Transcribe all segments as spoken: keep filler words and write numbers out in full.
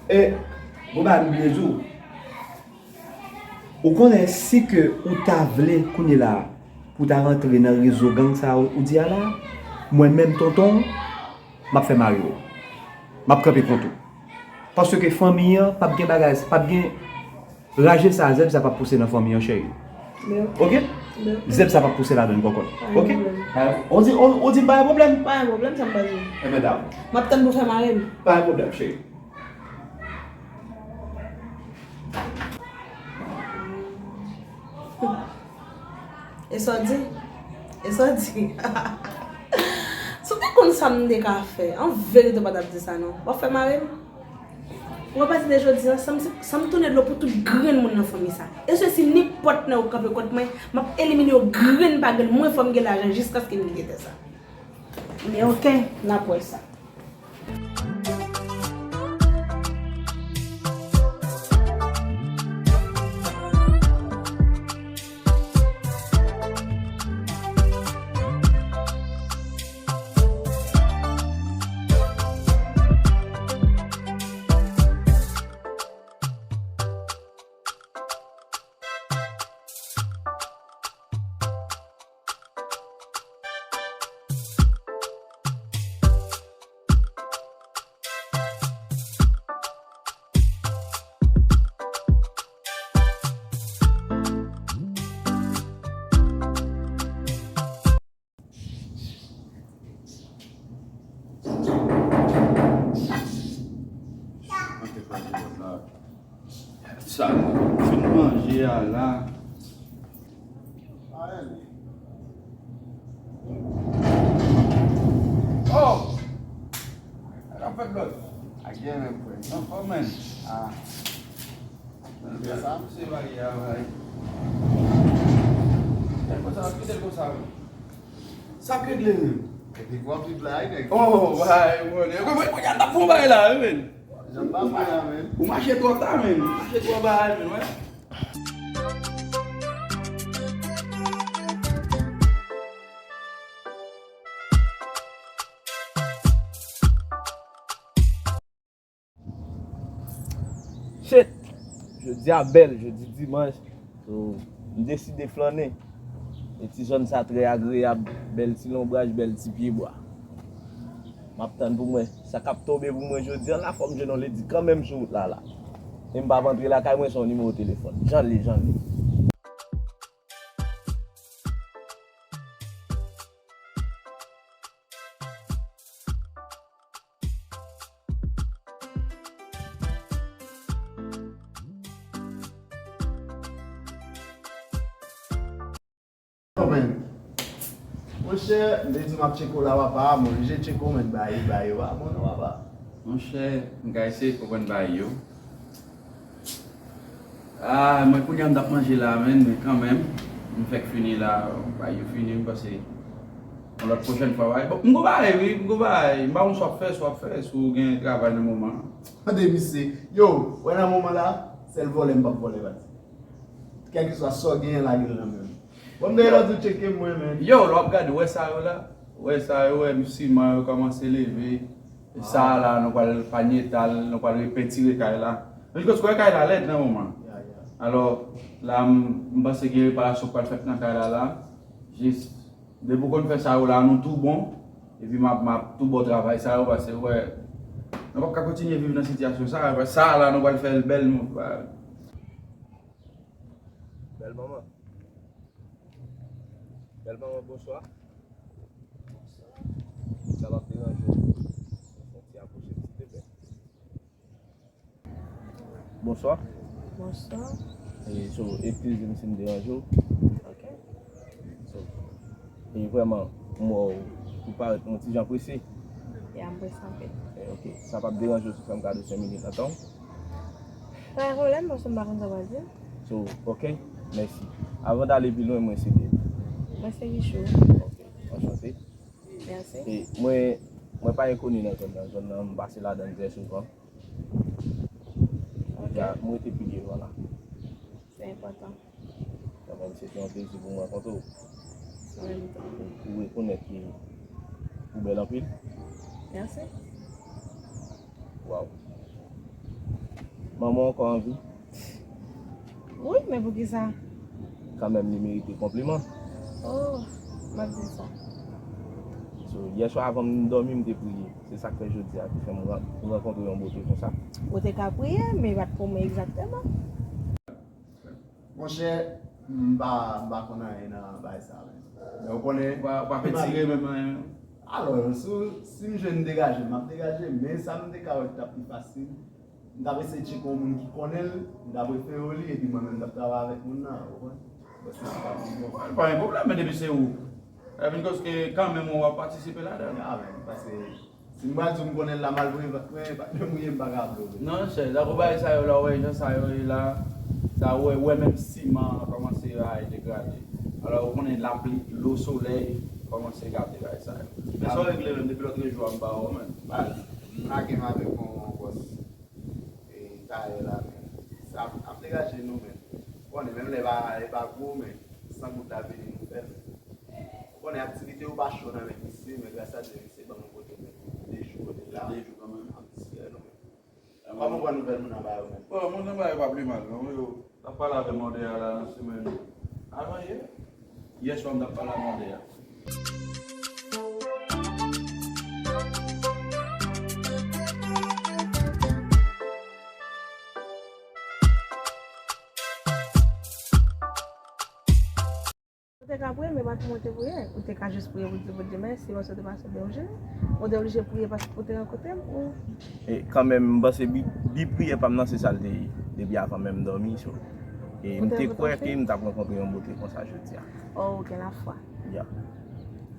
E, bon bagay m bliye di w. Ou konnen si ke ou ta vle kounye la a pou w ta rantre nan rezo gang sa a ou di a la, mwen menm tonton w, m ap fè mari w. M ap kanpe kont ou. Paske fanmi an p ap gen bagay, p ap gen raje sa, zèb sa p ap pouse nan fanmi an, cheri. Oke? Zèb sa p ap pouse ladan l, kòkòt. Oke? Ou di, ou, ou di m pa gen pwoblèm? Pa gen pwoblèm, sa m pa di. Enben, dakò. M ap tann pou fè mari m. Pa gen pwoblèm, cheri. E sa w di? E sa w di? Si w te konn sa m te ka fè, an verite w pa t ap di sa non. W ap fè mari m? Ou wè pati de jodi a, san m, san m tounen dlo pou tout grenn moun nan fanmi sa. E se si nenpòt nan yo kanpe kont mwen, m ap elimine yo grenn pa grenn, mwen fò m gen lajan jiskaske m kite tè sa. Men oke, n ap wè sa. Sa, fin manje a la. Oh! Sa k ap fèt, blòd? Ak gen menm, frè. Anfòm, menn. Ah. Sa, misye, bagay a, bagay. Kite l konsa, kite l konsa, menn. Sa k regle, menn? Epi w ap viv la, wi, nèg. Oh, bagay, mwen. Mwen, mwen, mwen, y ap fè yon bagay la, wi, menn. Jan m pa vle la, menn. Ou mache twò ta, menn. Ou mache twò ba, menn, wè. Shit! Jodi a bèl, jodi dimanch. So, m deside flannen. E ti zòn sa trè agreyab, bèl ti lonbraj, bèl ti pyebwa. M ap tann pou m wè sa k ap tonbe pou mwen jodi a la, fò m jwenn yon ledi kanmenm sou wout la la. E m p ap antre lakay mwen san yon nimewo telefòn. Jan l ye, jan l ye. Yo, menn. Monchè, m te di m ap tcheke w la, papa, m oblije tcheke w, menn, bay, bay yo, pa bon non, papa. Monchè, m ka eseye konprann bay yo. Ah, mwen kounye a m t ap manje la, menn, men kanmenm, m fèk fini la, bay yo fini, m panse yon lòt pwochèn fwa, bay. Bon, m gon bagay, wi, m gon bagay. M pa konn sa w ap fè, sa w ap fè, si w gen travay nan moman an. Tande, misye, yo, wè nan moman la, sèl vòlè m p ap vòlè, pati. Kèlkeswa sa w genyen, lage l nan men m. Bon, m dèyè la tou tcheke mwen, menn. Yo, lè w ap gade, wè sa yo la? Wè sa yo, wè siman yo kòmanse leve. E sa a la, nou pral panye tal, nou pral repentire kay la. Paske w wè kay la lèd nan moman. Ya, ya. Alò, la, m, m panse gen reparasyon k pral fèt nan kay la la. Jis, depi w konn fè sa yo la, nou tou bon. Epi m ap, m ap tou ba w travay sa yo, paske, wè, nou p ap ka kontinye viv nan sitiyasyon sa yo. Sa a la, nou pral fè l bèl, nou, Bèl manman. Bèl manman, bonswa. Sa p ap deranje w? Fè yon ti apwoche, silvouplè. Bonswa. Bonswa. E, so, eskize m si m deranje w. Ok. So, e vrèman, m wè w, ou parèt yon ti jan prese. Ya, m prese anpil. E, ok. Sa p ap deranje w si w fè m kado senk minit nan tan w? Pa gen pwoblèm, paske m pa konn sa w pral di m. So, ok, mèsi. Avan w ale pi lwen, mwen se Dave. Mwen se Richou. Ok, anchante. Mèsi. E mwen, mwen pa enkoni nan zòn nan. Zòn nan, m pase ladan l trè souvan. Ok. Mwen rete pi devan la. Se enpòtan. Kanmenm, se te yon plezi pou mwen rankontre w. Mwen menm tou. Ou, ou rekonèt ke ou bèl anpil? Mèsi. Waw. Manman w ankò an vi? Wi, men poukisa? Kanmenm, li merite konpliman. Oh, m ap di sa. So, yè swa, avan m dòmi, m te priye. Se sa k fè jodi a ki fè m ran- rankontre yon bote konsa. Ou te ka priye, men pa t pou mwen egzakteman. Monchè, m pa, m pa konn anyen nan bagay sa menm. Men ou konnen, Ou pa, ou pa fè tire menm anyen. Alò, si, si m jwenn degaje, m ap degaje, men sa m te ka wè ki t ap pi fasil, m t ap eseye tcheke yon moun ki konnen l, m t ap refere w li, epi mwen menm m t ap travay avèk moun nan, ou konprann? Bon, se sa k ap pi bon. Pa gen pwoblèm, men depi se ou, sa vin koz ke kanmenm ou ap patisipe ladan l. Ya, men, paske si m pral di w m konnen l la, m al voye vant mwen, patnè m ou ye, m pa ka vle w. Non, chè, tankou bagay sa yo la, ou wè jan sa yo ye la, sa ou wè, ou wè menm siman an kòmanse ay degrade. Alò, ou konnen lapli, dlo, solèy, kòmanse gate bagay sa yo. Men sa w regle menm depi lòtrejou a m pa wè w menm. Baz, m lage m avèk yon bòs e, tayè la, men sa ap, ap degaje nou, men. Ou konnen, menm lè e pa, e pa gwo, men san goud la vini, nou fè l. Ou konnen, aktivite yo pa cho nan men misye, men gras a Dye, misye ban mwen kote, men de jou kote l la. De jou kanmenm. Ap distrè nou, men. Kòman w pran nouvèl moun anba yo, men? Bon, moun anba yo pa pi mal, non, yo. T ap pale avè m Andrea la nan semèn avan yè. Yè swa m t ap pale avè Andrea. Ou te ka priye, men pa pou mwen te priye. Ou te ka jis priye pou di Bondye mèsi, paske ou te pase byen yon jounen. Ou te oblije priye paske ou te rankontre m, ou E kanmenm, m panse bi, bi priyè pa m nan se sa l te ye, depi avan menm m dòmi. So, e m te kwè ke m t ap rankontre yon bote konsa jodi a. Oh, ou gen lafwa. Ya.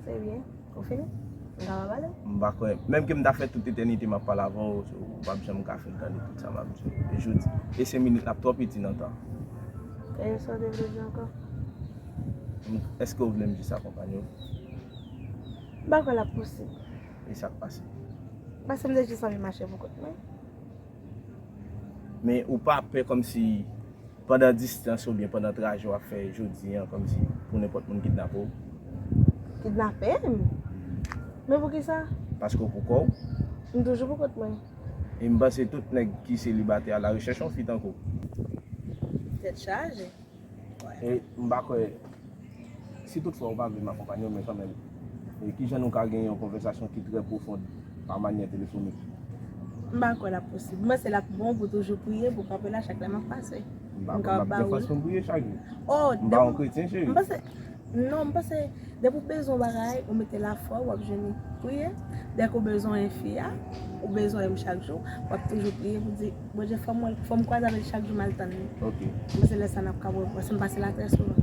Se byen. Ou fini? M ka pa pale? M pa kwè. Menm ke m ta fè tout etènite m ap pale avè w, so, ou p ap janm ka fin tande tout sa m ap di w. E jodi, e senk minit la ap twò piti nan tan. E sa w te vle di ankò? M- Èske w vle m jis akonpanye w? M pa kwè l ap posib. E sa k pase? Paske m te jis anvi mache pou kont mwen. Men ou pa pè kòmsi pandan distans oubyen pandan traje w ap fè jodi an, kòmsi pou nenpòt moun kidnape w? Kidnape m? Men poukisa? Paske w pou kò w? M toujou pou kont mwen. E m panse tout nèg ki selibatè a larechèch yon fi tankou w. Tèt chaje. E m pa kwè, si toutfwa ou pa vle m akonpanye w, men kanmenm, e kijan nou ka gen yon konvèsasyon ki trè pwofon pa manyè telefonik? M pa kwè l ap posib. M panse l ap bon pou toujou priye, pou kanpe la chak lè m ap pase. M pa M kwè m ka ap ba gen ou fòs l. Pou m priye chak jou. Oh, M pa yon kretyen, m cheri. Panse, non, m panse, depi w bezwen yon bagay, ou mete lafwa, w ap jwenn li. Priye. Dèke w bezwen yon fi a, ou bezwen m chak jou, w ap toujou priye pou di, Bondye, fè m wè l, fè m kwaze avè l chak jou, m al tann li. Ok. M panse lè sa n ap ka wè, paske m pase la trè souvan.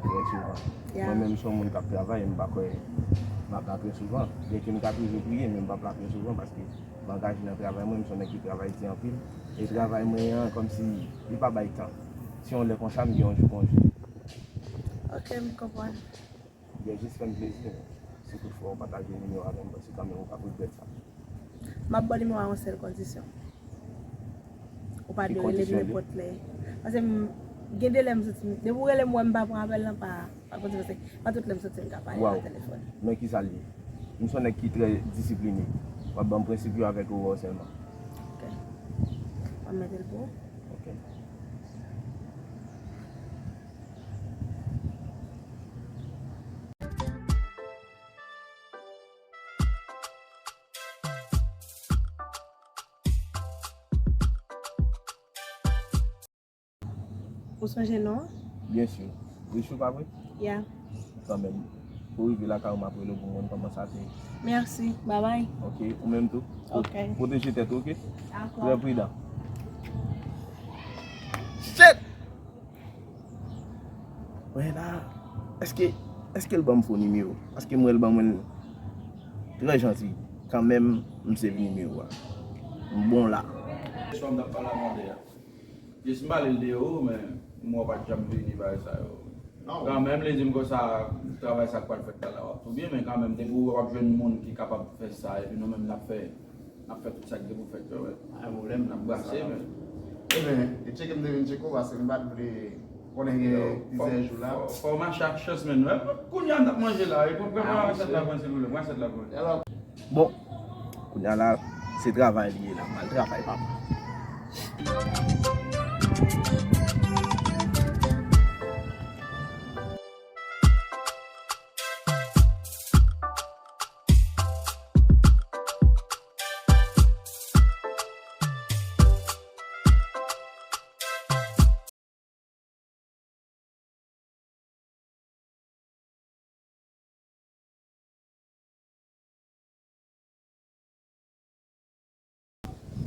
Trè souvan. Ya. Mwen menm, m se yon moun k ap travay, m pa kwè m ap la trè souvan. Byenke m ka toujou priye, men m p ap la trè souvan paske m angaje nan travay mwen, m se yon nèg ki travay di anpil. E travay mwen an, kòmsi, li pa bay tan. Se yon lè konsa, m gen yon jou konje. Ok, m konprann. Byen, jis fè m plezi. Si toutfwa ou pataje nimewo avè m, paske kanmenm ou p ap regrèt sa. M ap ba w nimewo a yon sèl kondisyon. Ou pa dwe rele m nenpòt lè. Paske m, gen de lè m santi m, depi w rele m, wè m pa pran apèl lan, pa, pa kontinye, paske pa tout lè m santi m ka pale nan telefòn. Men kisa l ye? M se yon nèg ki trè disipline. W ap ban m prensip yo avèk erè sèlman. Ok. W ap mete l pou ou? Ok. Ou sonje non an? Byen si. Richou, pa vre? Ya. Kanmenm. Pou rive lakay ou, m ap rele w pou m konn kòman sa te ye. Mèsi. Babay. Ok, ou menm tou. Ok. Pwoteje tèt ou, ok? Dakò. Trè pridan. Shit! Mwen la, èske, èske l ban m fo nimewo? Paske m wè l ban mwen l trè janti. Kanmenm, m save nimewo a. M bon la. Swa m t ap pale ak Andrea. Jis m pale l de ou, men m wè w pa t janm vini bagay sa yo. Kanmenm, li di m konsa, travay sa k pral fèt la, w ap tou byen, men kanmenm, depi w ap jwenn moun ki kapab fè sa, epi nou menm n ap fè, n ap fè tout sa k gen pou fèt yo, men. Pa gen pwoblèm. N ap brase, men. Ebyen, e tcheke m te vin tcheke w, paske m pa t vle konnen gen plizyè jou la. Fò, fò, fò w mache ak chans, men. Kounye a n ap manje la, e pran, pran, pran asyèt la, pran, silvouplè, pran asyèt la, pran. Bon, kounye a la, se travay li ye la, m al travay, papa.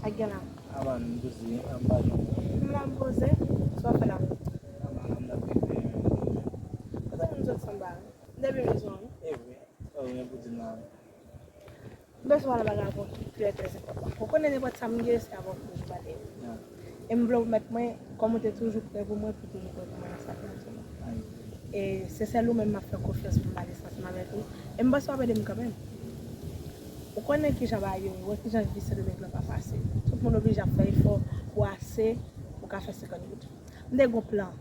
Ak gen la. Aman, m poze, m pa janm wè. M la m poze, sa w ap fè la? Aman, m la byen, byen, byen. Kote moun sot sanba? M te byen bezwen w. E wi, sa w gen pou di m la? M bezwen pale bagay avè w ki trè, trè enpòtan. Ou konnen nenpòt sa m gen, se avè w m toujou pale. E m vle w pwomèt mwen, kòm ou te toujou prè pou mwen, pou toujou prè pou mwen nan sa k ap di la. E se sèl ou menm m ap fè konfyans pou m pale sa ansanm avèk ou. E m panse w ap ede m kanmenm. Ou konnen kijan bagay yo ye, ou wè kijan vi Sendomeng lan pa fasil. Tout moun oblije ap fè efò pou ase, pou ka fè senkant goud. M te gon plan.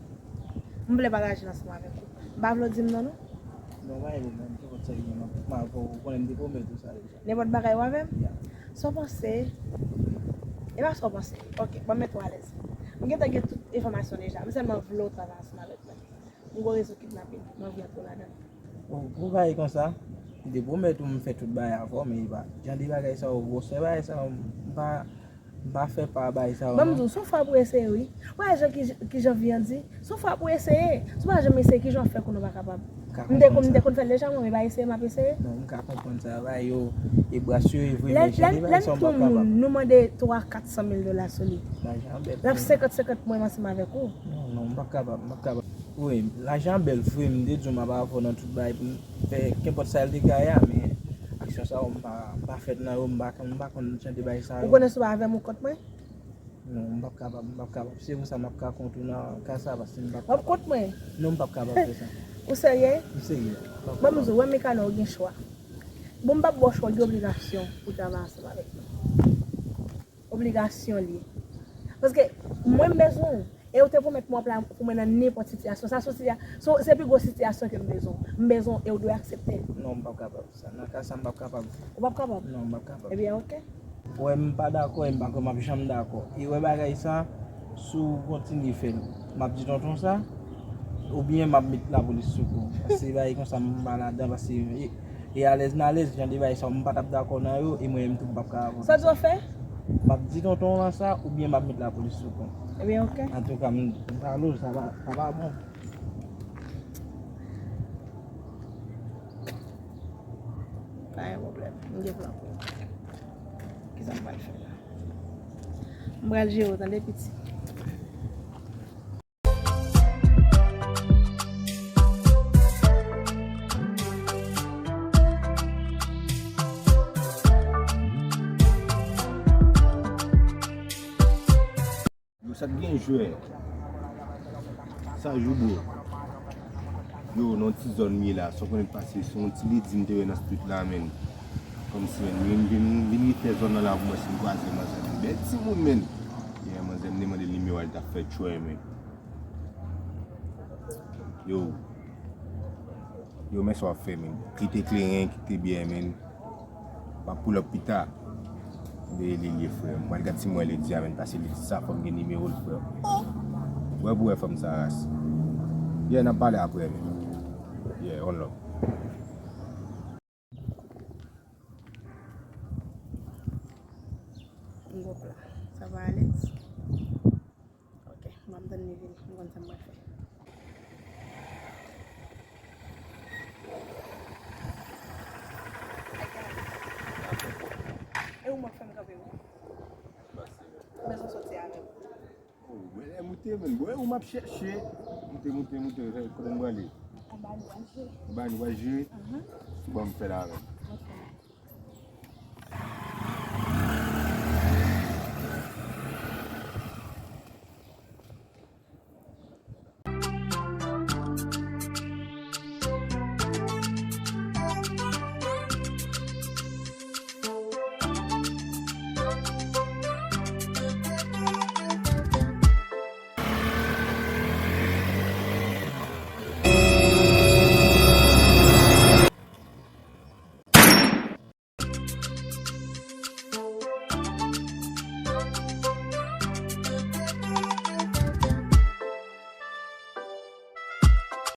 M vle pataje l ansanm avèk ou. M pa vle w di m non, non. Non, pa gen pwoblèm, se konsa l ye, m ap, m ap, ou konnen m te pwomèt ou sa deja. Nenpòt bagay ou avè m? Ya. Sa w panse? E pa sa w panse. Ok, ban m mete w alèz. M gentan gen tout enfòmasyon deja. M sèlman vle w travay ansanm avèk mwen. M gon rezo kidnapin. M anvi antre w ladan l. Bon, pou bagay konsa, m te pwomèt ou m fè tout bagay avè w, men e pa jan de bagay sa yo, gwosè bagay sa yo, m pa, m pa fè pa bagay sa yo, non. Ban m di w, se yon fwa pou eseye, wi. Ou wè jan ki, kijan vi an di? Se yon fwa pou eseye. Si w pa janm eseye, kijan w ap fè konnen w pa kapab? M te konn, m te konn fè l deja, mwen, men pa eseye, m ap eseye. Non, m ka konprann sa, bagay yo, e bras yo, e vre, men jan de bagay sa yo, m p ap kapab. Lè n pou moun, nou mande twa, kat san mil dola sou li. Lajan an bèl. L ap senkant senkant mwen ansanm avèk ou. Non, non, m p ap kapab, m p ap kapab. Wi, lajan an bèl vre, m te di w m ap avè w nan tout bagay pou m fè kenpòt sa l te ka ye a, men aksyon sa yo, m pa, m pa fèt nan yo, m pa, m pa konn jan de bagay sa yo. Ou konnen si w pa avè m ou kont mwen? Non, m p ap kapab, m p ap kapab. Se pou sa m ap ka kont ou nan ka sa, paske m p ap kapab. W ap kont mwen? Non, m p ap kapab fè sa. Ou serye? M serye. Ban m di w, wè Mekano, ou gen chwa. Bon, m p ap ba w chwa, w gen obligasyon pou w travay ansanm avèk mwen. Obligasyon li ye. Paske mwen m bezwen w. E ou te pwomèt mwen w ap la pou mwen nan nenpòt sitiyasyon. Sa se yon sitiya-, se, se pi gwo sitiyasyon ke m bezwen w. M bezwen w e ou dwe aksepte l. Non, m p ap kapab. Sa, nan ka sa, m p ap kapab. Ou p ap kapab? Non, m p ap kapab. Ebyen, oke. Wè, m pa dakò e m pa kwè m ap janm dakò. E wè bagay sa, si w kontinye fè l, m ap di tonton sa, oubyen m ap met lapolis sou kou. Paske bagay konsa, m pa ladan, paske e, e alèz m alèz, jan de bagay sa yo, m pa t ap dakò nan yo, e mwen menm tou, m p ap ka avanse. Sa w di w ap fè? M ap di tonton an sa, oubyen m ap met lapolis sou kou. Ebyen, oke. Antouka, m, m pa lou, sa pa, sa pa bon. Pa gen pwoblèm. M gen plan pou ou. Kisa m pral fè la? M pral jere w, tande, piti. Yo, sa t gen jwè. Sa jou, bro. Yo, nan ti zòn m ye la, sa w konnen k pase, se yon ti ledi m te wè nan street la, menn. Kòmsi, menn, m vin, vin, vin refè zòn nan la pou mwen si m kwaze manzè. Bèl timoun, menn. Yeah, manzè, m te mande l nimewo a, li t ap fè tchwè, menn. Yo. Yo, men sa w ap fè, menn. Kite kleren, kite byè, menn. M ap pull up pita. Veye li, li ye, frè. M pral gad si mwen ledi a, menn, paske ledi sa, fò m gen nimewo l, frè. Wè pou wè fanm sa, ras. Yeah, n ap pale aprè, menn. Yeah, one love. M gon plan. Sa va, Alex? Ok, m ap tann li vini. M konn sa m pral fè. E ou m ap fè m kanpe, wi. M bezwen soti avè w. Oh, wè lè moute, menn. Bon, e ou m ap chèche. Moute, moute, moute. Kote m prale? Anba nou pral jwe. Anba nou pral jwe? Ahan. Bon, m fè la avè m.